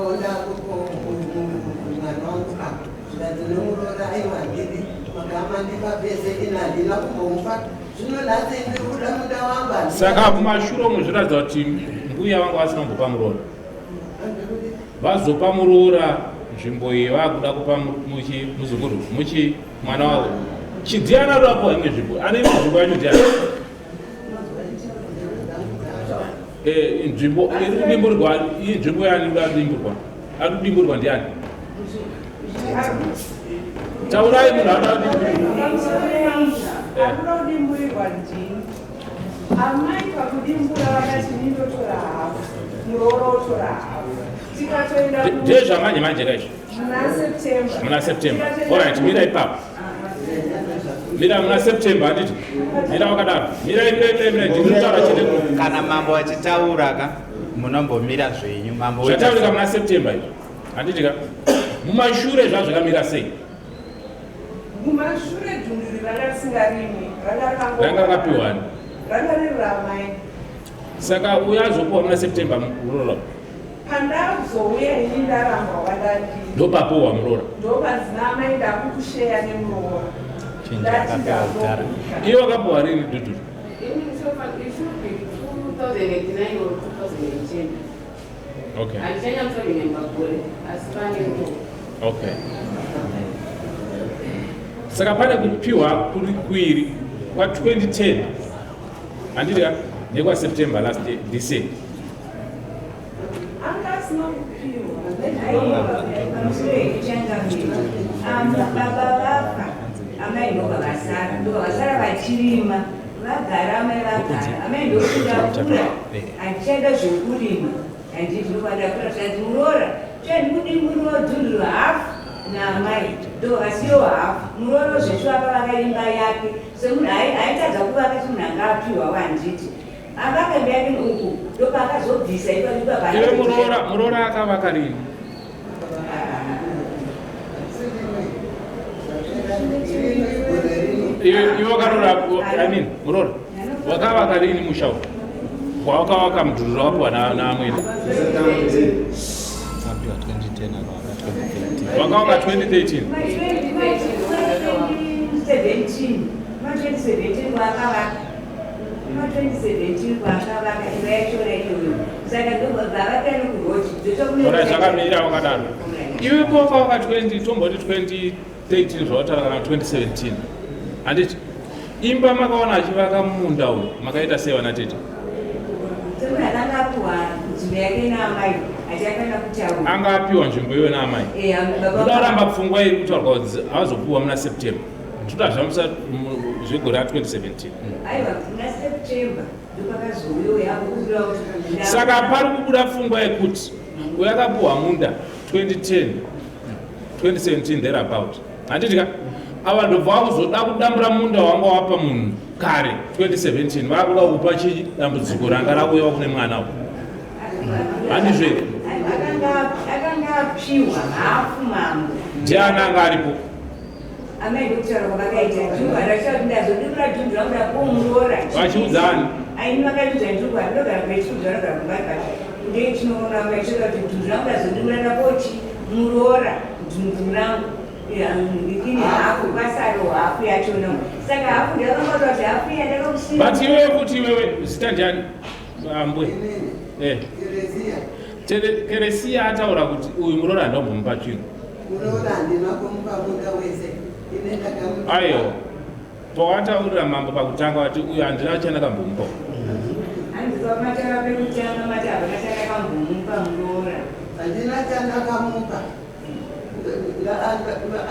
Ndakaona mwana wangu apa, zvikanzi nemuroora, "Aiwa, handidi, makamandipa pese, ini handina kumbomupa. Zvino nhasi ndiri kuda munda wangu, handina." Saka mumashure umu zviratidza kuti mbuya vanga vasina kumbopa muroora. Vazopa muroora nzvimbo iyi, vakuda kupa muchi muzukuru, muchi mwana wavo chidiana rapo imwe nzvimbo. Ane imwe nzvimbo yacho ndiani? Nzvimbo iri kudimburwa iyi, nzvimbo yani iri kudimburwa, ari kudimburwa ndiani? Taurai, munhu anoda kudimburwa. Akuda kudimburirwa ndini. Amai pakudimbura vakati nindotora hafu, muroora otora hafu. Tikatoenda Ndezvamanje manje kaizvo? Muna September. Muna September. Alright, mira ipapo, mira. Muna September, handiti? Mira wakadaro, mirai, mirai, mirai, mirai, ndiri kutaura chete. Kana mambo achitaura ka, munombomira zvenyu, mambo. Zvataurika muna September izvi, handiti ka? Mumashure zvazvakamira sei? Mumashure dhunduri ranga risingarimwi, ranga rakango Ranga rakapiwani? Ranga riri ramai. Saka uyo azopiwa muna September muroora? Pandazouya ini ndarambwa wandandii. Ndopapiwa muroora. Ndopazina amai, ndakukusheya nemuroora. Chinja Ndati akapiwa kudhara. ndazobuka. Iye wakapiwa rini dhudhuri? It should be 2009 or 2010. Handichanyatsorememba gore, asi pane nguva. Okay, saka pane kupiwa kuri kuiri kwa2010, handiti ka, nekwaSeptember last year, this year. Anga asina kupiwa. Baba vafa, amai ndobva vasara, ndobva vasara vachirima vagara. Amai vagara, amai ndokudakura, handichaida zvekurima, handiti? Ndobva ndakura, zvikanzi muroora chandikudimburiro dhunduru hafu naamai, ndobva vasiyiwo hafu. Muroora zvechu akavaka imba yake semunhu aitadza kuvaka, semunhu anga apiwawo, handiti? Avaka imba yake uku, ndopaakazobvisa ipapo. Iwe muroora, muroora akavaka rini? Iwe wakarora, I mean, muroora wakavaka rini musha uyu wawakavaka, mudhuriro wapiwa naamwene? Apiwa 2010, akavaka 2013. Wakavaka 2013? Ma2017, ma2017 kwaakavaka, ma2017 kwaakavaka imba yachona iyoyo. Saka ndobva vapera nokuroti. Ora, zvakamira wakadaro. Iwe powakavaka 20, tomboti 2013 zvawataura, kana 2017, handiti? Imba makaona achivaka mumunda uyu, makaita sei, vana tete? Semunhu akanga apiwa nzvimbo yake naamai, achafanira kutaura. Anga apiwa nzvimbo iwe naamai? Baba. Ndoda kuramba pfungwa iri kutaurwa kuti azopiwa muna September. Toda zvambisa zvegore ra2017. Aiwa, muna September ndopakazouyo yakukumbira kuti Saka pari kubuda pfungwa yekuti uyo akapiwa munda 2010, 2017 thereabout, handiti ka? Ava ndobva vakuzoda kudambura munda wanga wapa munhu kare 2017, vakuda kupa chii? Dambudziko ranga rakuuyawo kune mwana uyu, handizvo here? Akanga apiwa hafu, mambo. Ndiani anga aripo? Amai, ndokutaura kwavakaita, dhurwa racho ndazodurura dhundu rangu rapomuroora. Vachiudzani? Aini vakaiudza ndurwa, ndogara kuvechiudza, vanogara kumba, but ndetinoona vachitora kuti dhundu rangu ndazodurura ndapochi muroora dhundu rangu ini hafu, kwasaro hafu yachona. Saka hafu ndakangota kuti hafu iya ndakakusiya. But iwewe futi, iwewe zita ndiani, ambwe? Teresia. Teresia ataura kuti uyu muroora handombomupa chinhu. Muroora handina kumupa munda wese, ine ndakamupa. Aiwa, pawataurira mambo pakutanga wati uyu handina chandakambomupa. Handizwa matara pekutanga mati havana chakakambomupa muroora. Handina chandakamupa,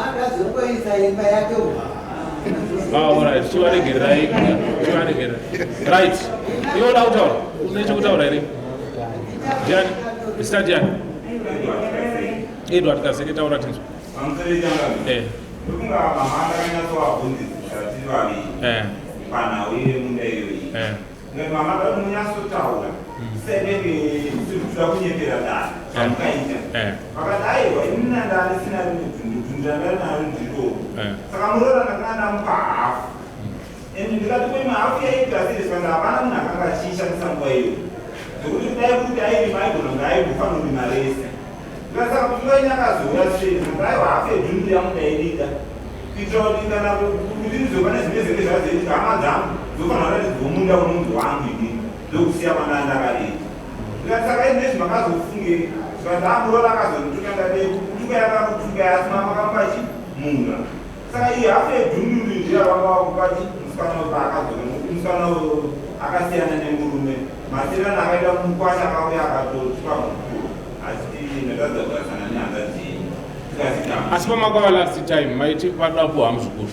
akazongoisa imba yake uku. Ah, alright, chivaregererai, chivaregererai. Right, iwe uda kutaura, une chekutaura here? Ndiani zita, ndiani? Edward Kaseke, taura tinzwa. Ndokunga mama ndakanyatsovabvunzisisa tiri vaviri panhau yemunda iyoyi. Ngati mama da munyatsotaura senenge siri kuda kunyepera dare zvamukaita. Vakati aiwa, inini ndandisina rimwe dhundu, dhundu randari naro ndiroro. Saka muroora ndakanga ndamupa hafu, and ndikati kuimwe hafu yaita sei? Zvikanzi hapana munhu akanga achiishandisa nguva iyoyo, zvekuti kudai kuti airima aigona kunge aimbofanira kurima rese. Ndikasaka pfungwa yenyu akazouya sei? Ndikati aiwa hafu yedhunduru yangu ndairida kuitira kuti kana kuti pane zvimwe zvinenge zvazoitika hama dzangu dzofanira kuratidzwa munda unonzi wangu inini ndokusiya kwana ndakaita. Ndikati saka izvezvi makazofungei? Zvikanzi haa muroora akazondituka ndati kutuka yakakutuka asi makamupa chi munda. Saka iyi hafu yedhunduru ndiyo yavanga vakupa chi musikana uyu paakadzoka nokuti musikana uyu akasiyana nemurume. Masiyirano akaita mukwasha akauya akatotuka mukuru achiti ndatadza kugarisana nehanzvadzi yenyu. Tikazigama. Asi pamakauya last time maiti panoda kupuwa muzukuru.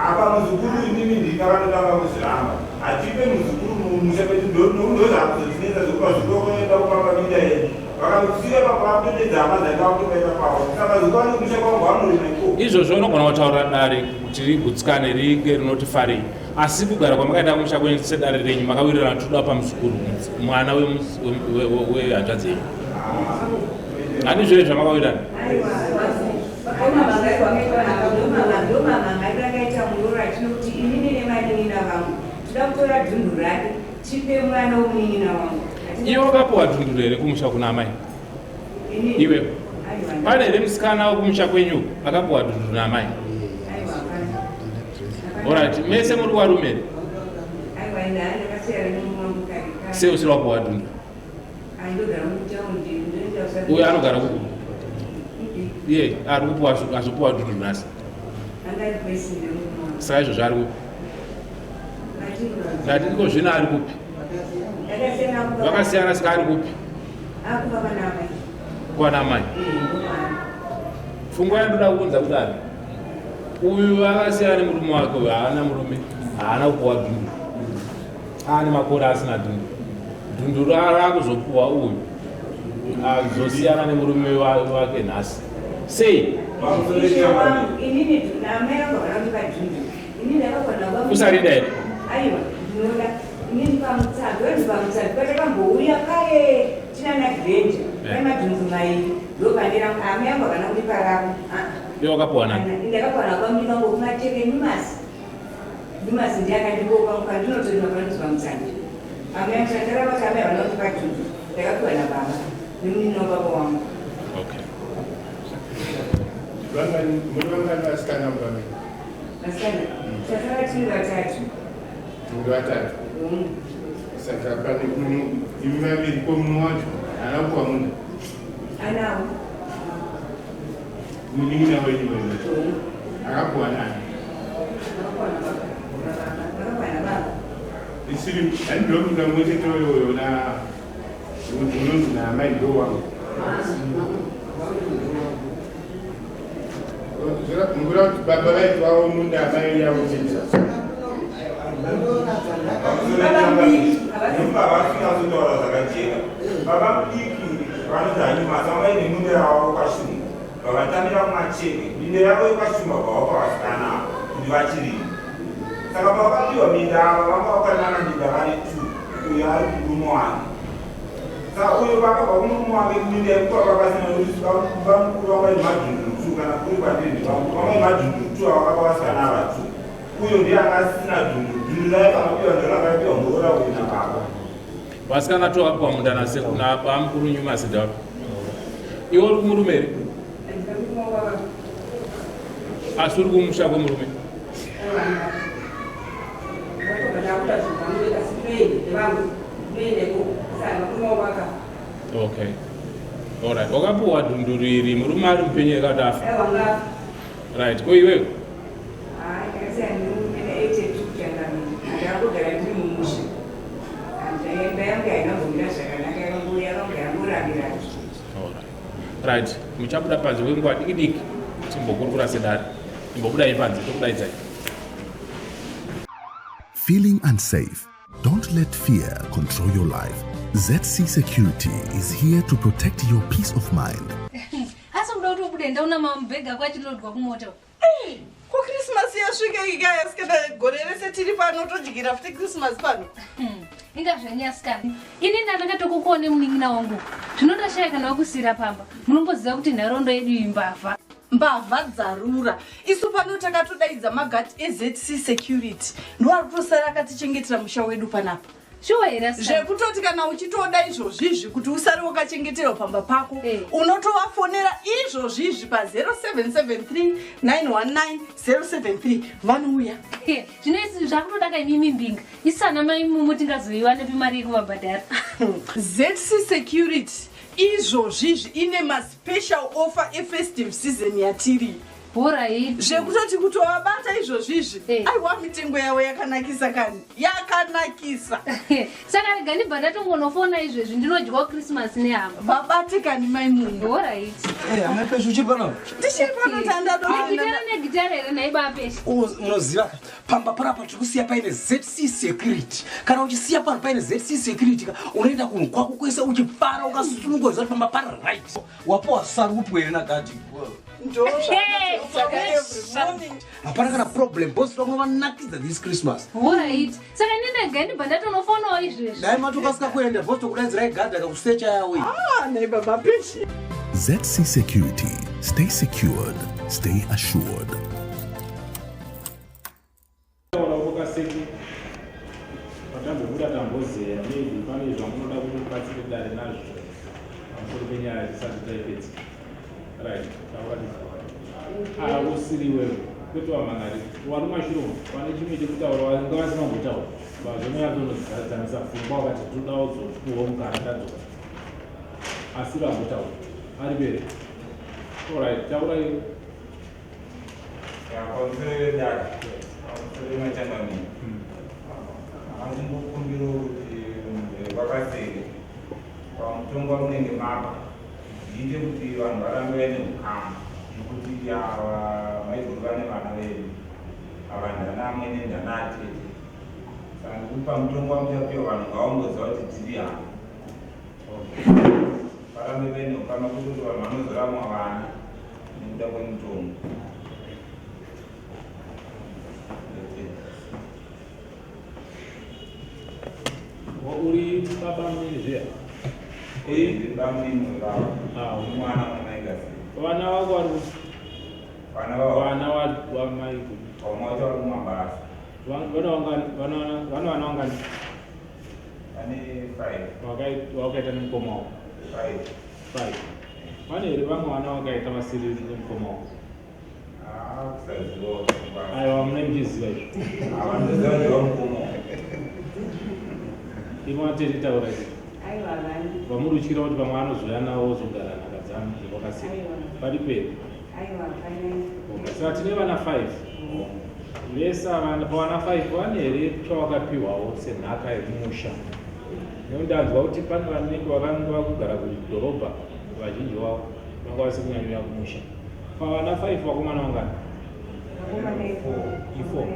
Apa muzukuru inini ndini ndakatotanga kuzviramba. Hatipe muzukuru mumusha medu ndozvakuzotinetsa zvekuti vazukuru vakunoenda kufamba minda yedu. Vakakusiya ipapo vakutodeedza hama dzake vakutovaita kwavo. Saka vazukuru vane kumusha kwavo ngavanorima ikoko. Izvozvo unogona kutaurira dare kuti rigutsikane ringe rinoti farei. Asi kugara kwamakaita kumusha kwenyu sedare renyu makawirirana kuti toda kupa muzukuru mwana wehanzvadzi yenyu. Handizvo here zvamakawirirana? Ndomamhangariro akaita muroora achinokuti inini nemanin'ina vangu toda kutora dhundu rake tipe mwana womunin'ina wangu. Iwe wakapuwa dhunduru here kumusha kuna amai? Iwe pane here musikana wekumusha kwenyu akapuwa dhunduru naamai? Aiwa, hapana. Alright, mese muri kuvarume here? Aiwa, ndakasiyana nemurume wangu kare kare. Sei usiri wapuwa dhunduru? Andogara mutaundi, ndoenda. Uyo anogara kupi? Iye ari kupuwa azopuwa dhunduru nhasi. Angari kwese nemurume wangu. Saka izvozvo ari kupi? Ndati iko zvino ari kupi? Ndakasiyana. Vakasiyana, saka ari kupi? Akuva pana amai. Kwana amai. Ndomwana. Pfungwa yandoda kuunza kudaro, uyu akasiyana nemurume wake, uyu haana murume, haana kupuwa dhunduru, aane makore asina dhunduru. Dhunduru raakuzopuwa uyu azosiyana nemurume wake nhasi sei? Ishe wangu, inini naamai vangu havana kundipa dhundu. Inini ndakagona kuva. Usarida here? Aiwa, ndinoda. Inini pamutsago, yonzi pamutsago patakambouya paye tinana Granger, pai madhundu mairi ndopandera amai vangu havana kundipa ravo. Iwe wakapuwa nani? Ndakapuwa nakwamuri vangu kumateke, Nyumasi. Nyumasi ndiye akandikoka pandinotorima panonzi pamutsago. Amai vangu tandarava kuti amai havana kundipa dhundu, ndakapiwa nababa nemunini wababa wangu. Okay. Muri vangani vasikana mumba menyu? Vasikana tasara tiri vatatu. Muri vatatu. Saka pane imi vaviri, ko mumwe wacho haana kupuwa munda? Anawo. Munin'ina wenyu wena akapuwa nani? Akapuwa nababa. Isiri ani, ndo munda mumwe chete uyoyo na unonzi naamai ndo wangu? Mukura kuti baba vaitwawo munda, amai yavo chete. Baba vasingazotaura zvakajeka, baba mudiki vanonzi Anyumasi vanga ine munda yavo kwashumba, vavatamira kumacheke minda yavo yekwashumba bvava pavasikana ava kuti vachirima. Saka pavakapiwa minda ava vanga vakarimana minda vari two, uyo ari kumurume wake. Saka uyo vakabva kumurume wake minda yekupapa pasina, nokuti vamukuru vanga ine madhunduru two, kana kuri kwandiri ndevamukuru vanga ine madhunduru two avakapa vasikana ava two. Uyo ndiye anga asina dhunduru, dhunduru raikamapiwa ndorakapiwa muroora uyu nababa. Vasikana two vakapuwa munda nabamukuru Nyumasi ndavapi? Iwe uri kumurume here? Asi uri kumusha kwemurume? Ndakuda zvinhu asi toende nevangu, toendeko saka murume wangu akafa. Okay, alright. Wakapuwa dhunduru iri murume ari mupenyu here kana kuti afa? Aiwa, ngafa. Right, ko iwewe? Hayi, ndakasiyana nemurume na82 changamire. Handakugara ndiri mumusha, imba yangu haina kumbomira zvakanaka, yakangorambira. Alright. Right, muchabuda panze kwenguva diki diki timbokurukura sedare. Imbobudai panze, tokudaidzai. Feeling unsafe? Don't let fear control your life. ZC Security is here to protect your peace of mind. Asi kuda kuti ubude, ndaona mamubhegi ako achilodwa kumota. Kukrismasi yasvika ikaya, sikana, gore rese tiri pano, todyira futi Krismasi pano. Inga zvanyasikana, ini ndandakatokukuone munin'ina wangu, zvino ndashaya kana wakusiyira pamba. Munomboziva kuti nharaunda yedu imbavha. Mbavha dzarura. Isu pano takatodaidza magati eZC Security, ndo ari kutosara akatichengetera musha wedu panapa. Shuwa here asikana? Zvekutoti kana uchitoda izvozvizvi kuti usare wakachengeterwa pamba pako, unotovafonera izvozvizvi pa 0773 919 073 vanouya. Zvino isi zvakutoda ka imimi mbinga. Isu ana mai Mumu tingazoiwanepi mari yekuvabhadhara? ZC Security izvozvizvi ine maspecial offer efestive season yatiri. Horaiti. Zvekutoti kutovabata izvozvizvi, aiwa mitengo yavo yakanakisa kani, yakanakisa. Saka rega ndibva ndatongonofona izvezvi ndinodyawo Christmas nehama. Vabate kani mai Mumu. Horaiti. Eh, amai Peshu uchiri pano? Ndichiri pano tandado. Negitara negitara here nhai baba Peshu? Unoziva ka, pamba panapa tiri kusiya paine ZC Security. Kana uchisiya pano paine ZC Security ka, unoenda kunhu kwako kwese uchifara ukasununguka uchiziva kuti pamba pari right. Wapuwa sarupu here nagadhi? Hapana kana problem, boss vamwe vanakidza this Christmas. Horaiti. Saka ndinega ndibva ndatonofonawo izvezvi. Dai matokasika kuenda, boss tokudaidzirai gadhi akakusecha yawe. Ah, nhai baba Peshu. ZC Security. Stay secured, stay assured. Taura kwakaseki patambobuda tambozeya maybe pane zvamunoda kuti mubatsire dare nazvo pamusoro penyaya tisati taipedza. Right, taura ndizvo. Ah, usiri iwewe kwete wamhan'ari wari mumashure umu pane chimwe chekutaura vanga vasina kumbotaura vazonyatsonozadzanisa pfungwa vakati toda kuzopuwa mukana tadzoka asi vambotaura ari pere. Alright, taurai. Pamusoro vedare, pamusoro vemachangamire, akambokumbirawo kuti vakaseke pamutongo wamunenge mapa zviite kuti vanhu varambe vaine ukama, nekuti ava maiguru vane vana vedu ava ndana amwene ndana atete, saka ndikuti pamutongo wamuchapiwa vanhu ngavamboziva kuti tiri hama, varambe vaine ukama kwete kuti vanhu vanozoramwa vana nekuda kwemutongo. Uri baba munini zviya? Ndiri baba munini webaba. Ah, mwana wamai Gasi. Vana vako vari kupi? Vana vavo. Vana wamai kupi? Vamwe vacho vari kumabasa. Vana vangani? Vana vana vangani? Vane 5. Wakaita nemukoma wako? 5. 5. Vane here vamwe vana vakaita vasiri nemukoma wako? Ah, kusaziva. Aiwa, mune muchiziva izvo. Havanoziva ndewamukoma. Imwe atete taura izvi. Aiwa vana. Vamuri utyira kuti vamwe vanozouya navo vozogara nhaka dzangu zvekwakasika. Pari peri. Aiwa hapana. Saka tine vana 5. Vese ava pavana 5 vane here chavakapiwawo senhaka yemumusha? Nekuti ndanzwa kuti pane vanenge vakanga vakugara kudhorobha vazhinji vavo vanga vasi kunyanyouya kumusha. Pavana 5 vakomana vangani? Vakomana i4. I4.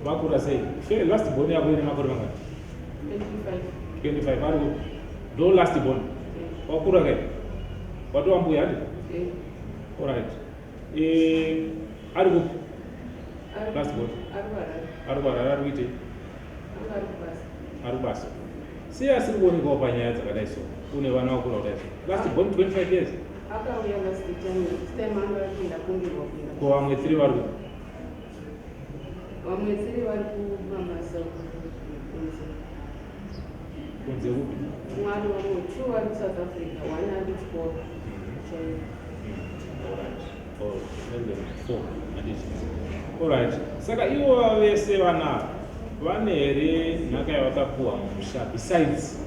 Vakura sei? Last born yako ine makore mangani? 25. 25 ari kupi? Ndo last born. Wakura kai? Watova mbuya handi? Alright. Ari kupi? Last born. Ari Ari kuHarare ari kuitei? Ari kubasa. Ari kubasa. Sei asiri kuonekawo panyaya dzakadai so? Une vana vakura kudai so. Last born 25 years. Akauya last time, this time anga akuenda kumbirwa kuenda. Ko vamwe 3 vari kupi? Vamwe 3 vari kumabasa kunze. Kunze kupi? Mumwe ari vamwe 2 vari kuSouth Africa, 1 ari kuchikoro. China. Alright. Oh, maybe 4. Handiti. Alright. Saka ivo vese vana vane here nhaka yavakapuwa mumusha besides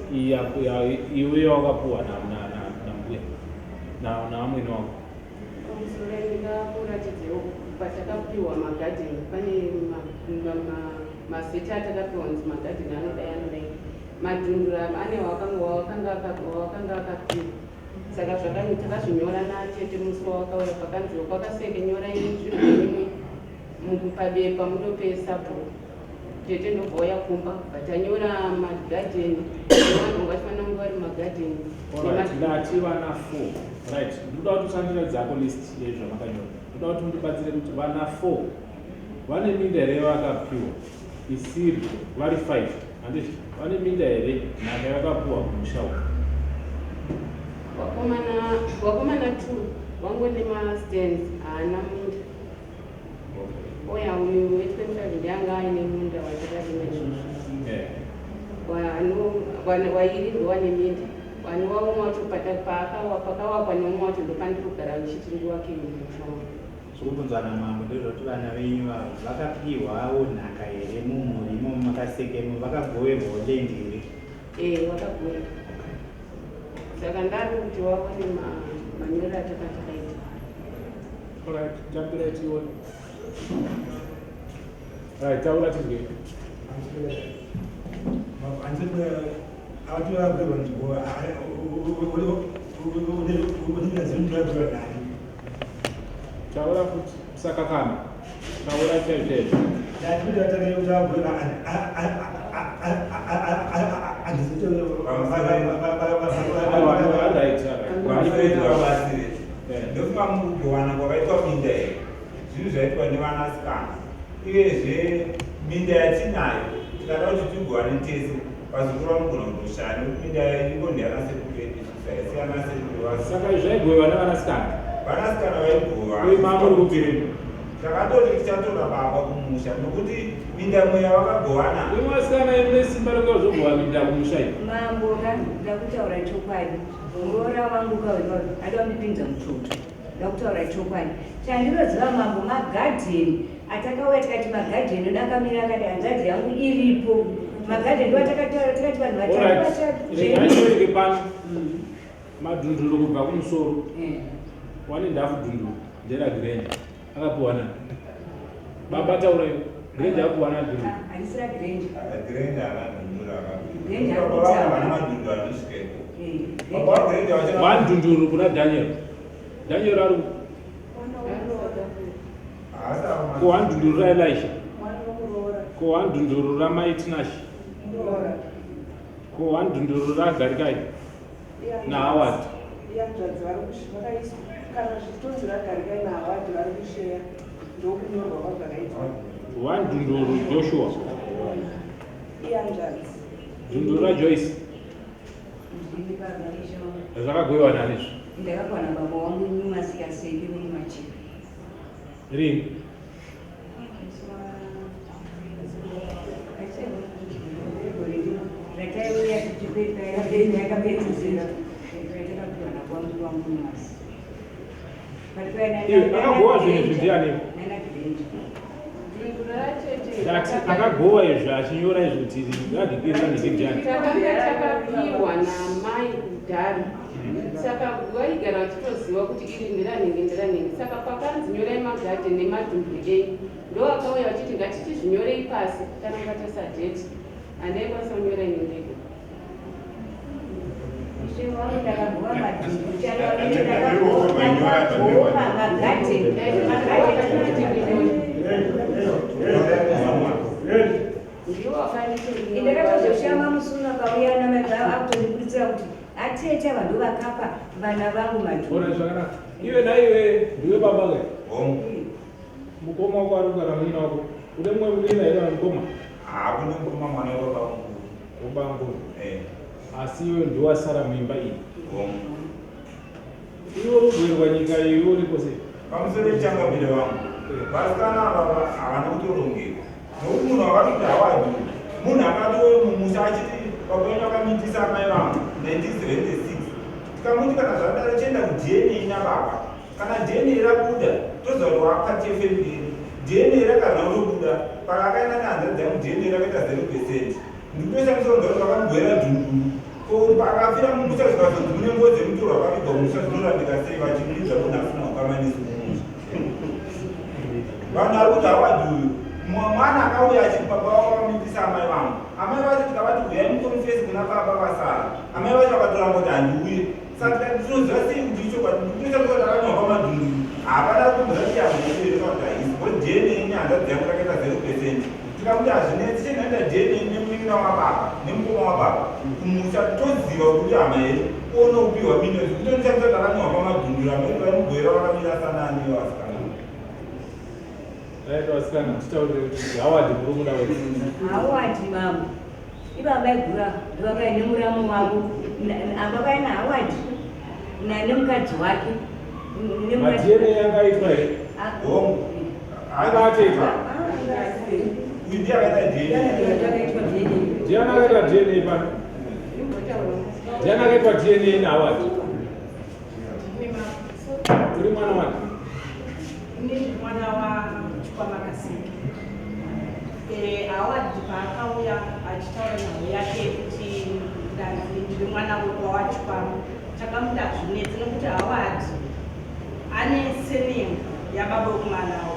iwe yawakapuwa nambuya naamwene wako? Pamusoro ndingakuratidzewo patakapiwa magadheni, pane maseti atakapiwa kunzi magadheni anodai anodai, madhundura ane wakanga akapiwa. Saka takazvinyora natete musi wawakauya, pakanzi kwakaseke nyorai zvinhu zvenyu pabepa mudope sabhuku. Tete ndobva wauya kumba vatanyora magadheni nevanhu vachifanira kunge vari mumagadheni. Alright, ndati vana 4. Right, ndoda kuti ushandire dzako list yezvamakanyora. Ndoda kuti mundibatsire kuti vana 4 vane minda here vakapiwa isiri vari 5. Handiti vane minda here nhaka yavakapiwa kumusha uku? Vakomana 2 vangone mastands, haana munda. Oya uyu we25 ndianga aine munda watakarima izvozvo. Wairi ndowane minda wani waumwe wacho pakawakwa neumwe wacho ndopandiri kugara uchiti ndiwake musha wangu. Zvokubvunzwa namambo ndezvekuti vana venyu ava vakapiwawo nhaka here mumhuri imomo makasekemo vakagoverwawo land here? Eh, vakagoverwa. Saka ndari kuti waone manyorero ataka takaita. Alright, tambirai tione. Right, taura tizwe. Taura futi usakakama. Taura chaizvo chaizvo. Ndofunga mukugowana kwakaitwa minda iyi zvinhu zvaitwa nevanasikana uyezve minda yatinayo tikada kuti tigowane tese vazukuru vanogona kutoshaya nekuti minda iripo ndeyanasekuru edu isusu haisi yanasekuru Saka zvaigovewa nevanasikana? Vanasikana vaigova. Uye mamuri kubvirei? Takatoti tichatora baba kumusha nokuti minda mweya vakagovana. Uye vasikana mune simba rekuva zvogova minda kumusha iyi? Mambo ka ndakutaura chokwadi muroora wangu kauya ada kundipinza muchoto ndakutaura chokwadi chandinoziva mambo magadheni atakauya tikati magadheni edu akamira akati hanzvadzi yangu iripo magadheni ndo atakataura tikati vanhu vatatu vatatu Regai pano madhunduru kubva kumusoro wane ndafu dhunduru ndera Grange akapiwa nani baba taurayo Grange akapiwa nani dhunduru handisi raGrange. Grange haana dhunduru akapiwa. Grange Baba vangu akutaura. vane madhunduru anosvika ikoko. Baba vaGrange vachana One dhunduru kuna Daniel. Daniel ari ko one dhunduru raElisha, ko one dhunduru ramai Tinashe, ko one dhunduru raGarikai naHoward. Iyanzvadzi vari vakaiswa kana zvichitonzi raGarikai naHoward vari kusheya ndokunyorwa kwazvakaitwa. One dhunduru Joshua. Iyanzvadzi. Dhunduru raJoyce. Ndini baba izvo. Zvakagovewa nani izvi? Ndakawana baba wangu nyumasikaseki vemumachika. Rini? Rataiuya tichipetayakapedzisira takapiwa kwangu wangu masi. Iwe, akagowa zvinhu izvi ndiani? Ndati akagowa izvi achinyora izvi kuti radhikiri ndiani? Takanga takapiwa namai kudhara, saka vaigara vachitoziva kuti iri nderanhingi nderanhingi. Saka pakanzi nyorai magadheni nemadhumbu enyu, ndo vakauya vachiti ngatichizvinyorei pasi. Kana mukatoisa date, handaikwanisa kunyora ini ndega. Ishe wangu, ndakagowa madhumbu, ndakagowa magadheni magadheni. Ndiwo wakanditi. Ndakatozoshama musi akauya namai akutondikurudzira kuti atete ava ndo vakapa vana vangu Ona madhumbu. zvakanaka. Iwe naiwe ndiwe baba ke. Mukoma wako ari kugara muina wako. Une mumwe muina here kana mukoma? Hakuna mukoma, mwana wababa vangu. Baba vangu. Eh. Asi iwe ndiwe wasara muimba iyi. Hongu. Iwe uri nyika iyi uripo sei? Pamusoro pechangamire vangu, vasikana ava havana kutorongeka nokuti munhu wakatoti Howard munhu akatouya mumusha achiti baba venyu vakamitisa amai vangu 1976. Tikamuti kana zvadaro chienda kuDNA nababa, kana DNA rabuda toziva kuti wapart yefamily yedu. DNA rakazva kutobuda paka akaenda nehanzvadzi yangu, DNA rakaita 0%. Ndikutoshamisa kunzwa kuti vakamugwera dhunduru ko akafira mumusha, zvikazonzi mune ngozi yemutorwa akavigwa mumusha, zvinorambika sei vachimudza munhu asina ukama nesu mumusha? Vanhu vari kuti Howard uyu mwana akauya achiti baba vavo vakamitisa amai vangu. Amai vacho tikavati uyai muconfess kuna baba vasara, amai vacho vakatoramba kuti handiuye. Saka tikati tinoziva sei kuti ichokwadi? Ndikutoita kuti akanyorwa pamadhunduru hapana kutomboziva kuti yamuere kana kuti haisi bo DNA nehanzvadzi yangu rakaita 0%. Tikamuti hazvinetsi, chendaenda DNA nemunin'ina wababa nemukoma wababa kumusha, toziva kuti hama here, uone kupiwa minda. Kutonishamisa kuti akanyorwa pamadhunduru amai vaimugwera vakamira sanani vasikana. Right, vasikana, titaurire kuti Howard muri muda wetu. Howard mambo ivamai gura ndovakaine muramu wavo amba vaina Howard nemukadzi wake. MaDNA yanga aitwa here? Hongu. Anga atoitwa. Uyu ndiye akaita DNA. Akaitwa DNA. Ndiani akaita DNA pano? Ndiani akaitwa DNA naHoward? Uri mwana wani? Ini mwana waChikwamakaseke. Eh, Howard paakauya achitaura nhau yake yekuti ndanzi ndiri mwana wawaChikwama, takamuti hazvinetsi nekuti Howard ane surname yababa wekumalawo.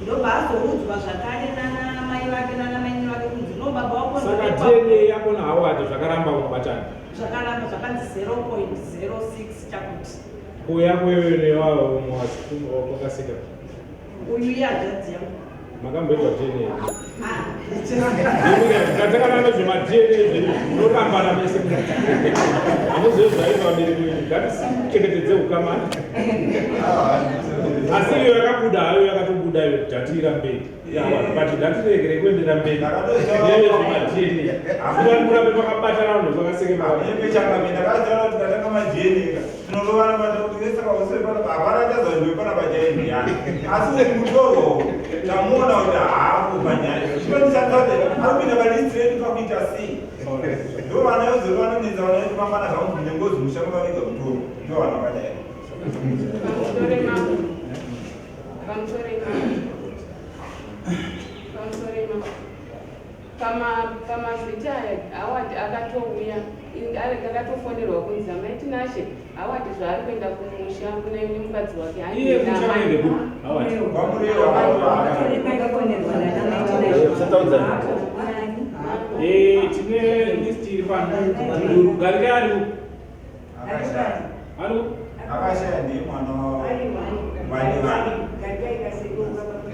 Ndobva azoudzwa zvakare nana mai vake nana mainini vake kunzi no, baba wako Saka ndewekwa- DNA yako naHoward zvakaramba kubatana. Zvakaramba, zvakanzi 0.06 chakuti. Kuya kwewe newawo wakaseka. Uyu ihanzvadzi yangu. Makamboitwa DNA? Ngatakana nezvemaDNA zvenyu, munorambana mese. Hamuzivi zvaitwa vabereki venyu. Ngatichengetedze ukama. Asi iyo yakabuda hayo, yakatobuda iyo, dhatira mberi, but ngatiregere kuendera mberi nezvemaDNA. Kuda murambe makabatana, vanhu vakaseke. Ndakataura kuti tatanga maDNA tinorovana saka hapana chazondiwe pana pachaendiyani, asi uyu mutorwa tamuona kuti haapo panyaya. Chinondisatade ari kupinda palist redu pakuita sei? Ndo vana yozori vanonetsa vana vedu mangwana zvakunzi mune ngozi musha makaviga mutorwa. Ndo vana vakadai. Pamusoro imambo. Pamusoro imambo. Pamusoro imambo. Pamazita aya, Howard akatouya, akatofonerwa kunzi amai Tinashe, Howard zvaari kuenda kumusha kuna nemukadzi wake. Iye kumusha kuende kupi, Howard? Vakafonerwa nana mai Tinashe. Tine list iri pano. Garikai ari ari Akashaya ndiye mwana vane vana.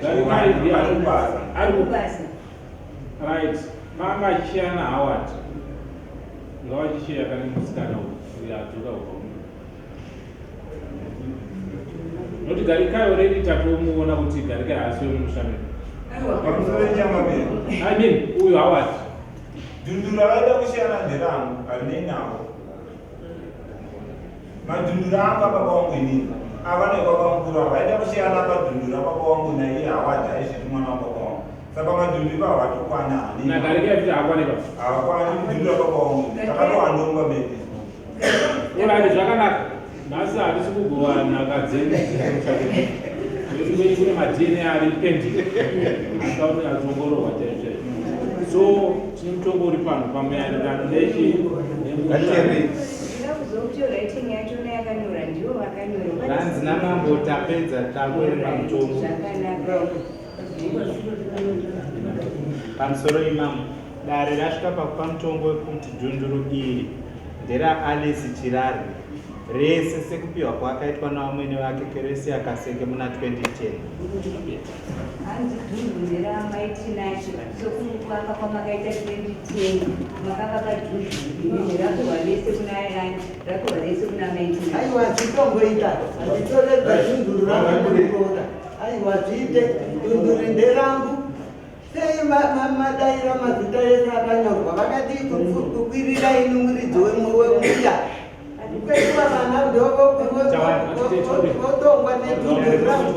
Garikai ndiye ari right. Panga achishiya naHoward, ngavachishiya kane musikana uyu adzoka kubva nokuti Garikai already tatomuona kuti Garikai haasi wemumusha medu. Pamusoro chambamberi. I mean, uyu Howard. Dhunduru ravaida kushiyana nderangu, harinei navo. Madhunduru angu ababa wangu inini ava nebaba mukuru ava vaida kushiyana padhunduru rababa wangu naiye Howard aizviti mwana wababa wangu. Saka madhunduru ivavo hatokwana. NaGarikai futi haakwane pa. Havakwani mudhunduru rababa wangu, takatowandomba mepi. Alright, zvakanaka. Nhasi hatisi kugova nhaka dzedu nekuti kune maDNA ari pending akaoni achiongororwa chaizvo chaizvo. So tine mutongo uri pano pamaererano nechi nemusha. Ndinoda kuzokuti writing yachona yakanyora ndivo vakanyora. Vanzi namambo tapedza, takuenda mutongo. Zvakanaka. Pamusoro imamo, dare rasvika pakupa mutongo wekuti dhunduru iri nderaAlice Chirarwe rese sekupiwa kwaakaitwa navamwene vake Keresia Kaseke muna 2010. Hanzi dhunduru nderamai Tinashe sokuvaka kwamakaita 2010, makavaka dhunduru iri rapiwa rese kuna yani, rapiwa rese kuna mai Tinashe. Aiwa, zvitomboita, handitorerwa dhunduru rangu murikora. Aiwa, zviite, dhunduru nderangu. Sei madaira mazita ese akanyorwa? Vakadii kukwirira ini muridzi wemunda kwekuva vana ndovotongwa nedhunduru rangu?